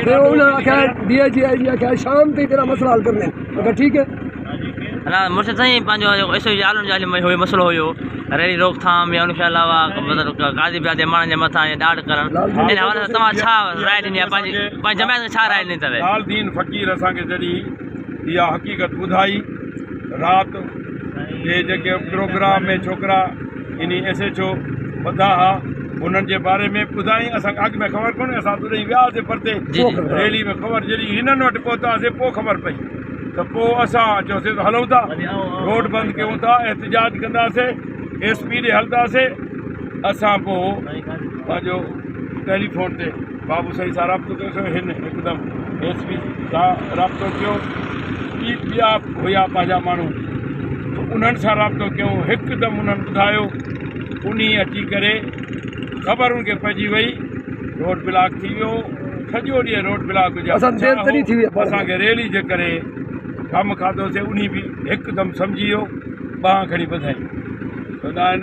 ته ان آکيا D I جي آء جي آکيا شام تائين تيرا مسئلا حل ڪرنے میں کہا ٺيڪ ہے. انا مرشد سائين پنهنجو جيڪو ايس او جي آلن جو اڄ هيو مسئلو هيو ريلي روڪٿام يا ان کان علاوه مطلب قاضي برادري ماڻهن جي مٿان يا ڏاڍ ڪرڻ ان حوالي سان توهان ڇا راء ڏني آهي پنهنجي پنهنجي جماعت کي ڇا راء ڏني اٿو. لال دين فقير اسان کي جڏهن اها حقيقت ٻڌائي رات جي جيڪي پروگرام ۾ ڇوڪرا انهي ايس ايڇ او ٻڌا ها انهن جي باري ۾ ٻڌائين اسان کي اڳ ۾ خبر ڪونهي اسان تڏهن وياسي پرتي ريلي ۾ خبر جڏهن هنن وٽ پهتاسي پوء خبر پئي ته پوء اسان چيوسي ته هلون ٿا روڊ بند ڪيون ٿا احتجاج ڪنداسي ايس پي ڏي هلنداسي اسان پوء پنهنجو ٽيليفون تي بابو سائين سان رابطو ڪيوسي هن هڪدم ايس پي سان رابطو ڪيو ٻي ٻيا هيا پنهنجا ماڻهو ته انهن سان رابطو ڪيو هڪدم انهن ٻڌايو انهي اچي ڪري خبر ان کي پئجي وئي روڊ بلاڪ ٿي ويو سڄو ڏينهن روڊ بلاڪ هجي اسان دير تڏهن ٿي وئي اسان کي ريلي جي ڪري غم کاڌوسي انهي به هڪدم سمجهي ويو ٻانهن کڻي ٻڌائين چوندا آهن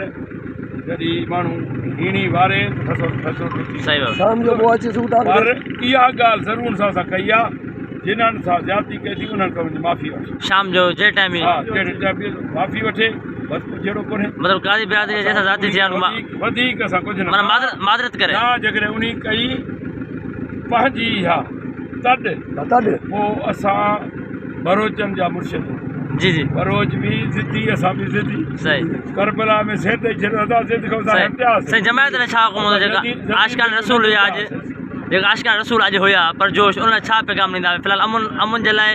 جڏهن ماڻهو هيڻي واري ته فيصلو ٺيڪ ٿي صحيح شام جو پوء اچي سگهون ٿا پر اها ڳالهه ضرور ان سان اسان ڪئي آهي جنهن سان زيادتي ڪئي ٿي انهن کان وڃي معافي وٺي شام جو جنهن ٽائيم ها جهڙي ٽائيم به معافي وٺي بس پوء جهڙو ڪونهي مطلب قاضي برادري جنهن سان زيادتي ٿي آهي وڌيڪ اسان ڪجهه نه معنيٰ معذرت ڪري نه جيڪڏهن انهي ڪئي پنهنجي اها تڏ تڏ پوء اسان ٻروچن جا مرشد جي جي ٻروچ به ضدي اسان به ضدي صحيح ڪربلا ۾ سيد ڏئي ڇڏيو اسان ضد کان اسان هٽياسين سائين جماعت لاء ڇا حڪم هوندو جيڪا عاشقان رسول هيا اڄ جيڪا عاشقان رسول اڄ هيا پر جوش ان لاء ڇا پيغام ڏيندا في الحال امن امن جي لاء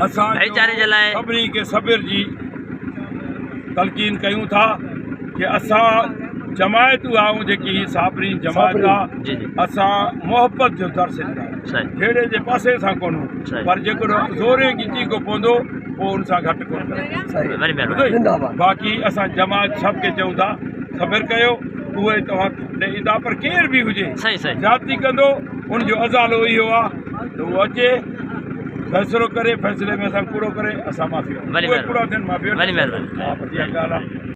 اسان ڀائيچاري جي لاء سڀني کي صبر جي تلقين ڪيون ٿا ڪي اسان جماعت اها آهيون جيڪي هي صابرين جماعت آ اسان محبت جو درس ڏيندا آهيون جهيڙي جي پاسي اسان ڪونهون پر جيڪڏهن زوري ڳچي ڪو پوندو پوء ان سان گهٽ ڪونه ڪنداسين باقي اسان جماعت سڀ کي چئون ٿا صبر ڪيو اهي توهان ڏي ايندا پر ڪير به هجي زيادتي ڪندو ان جو ازالو اهو آ ته اهو اچي فيصلو ڪري فيصلي ۾ اسان ڪوڙو ڪري اسان معافي وٺون اهي ڪوڙا ٿين معافي وٺن ها بس اها ڳالهه آ.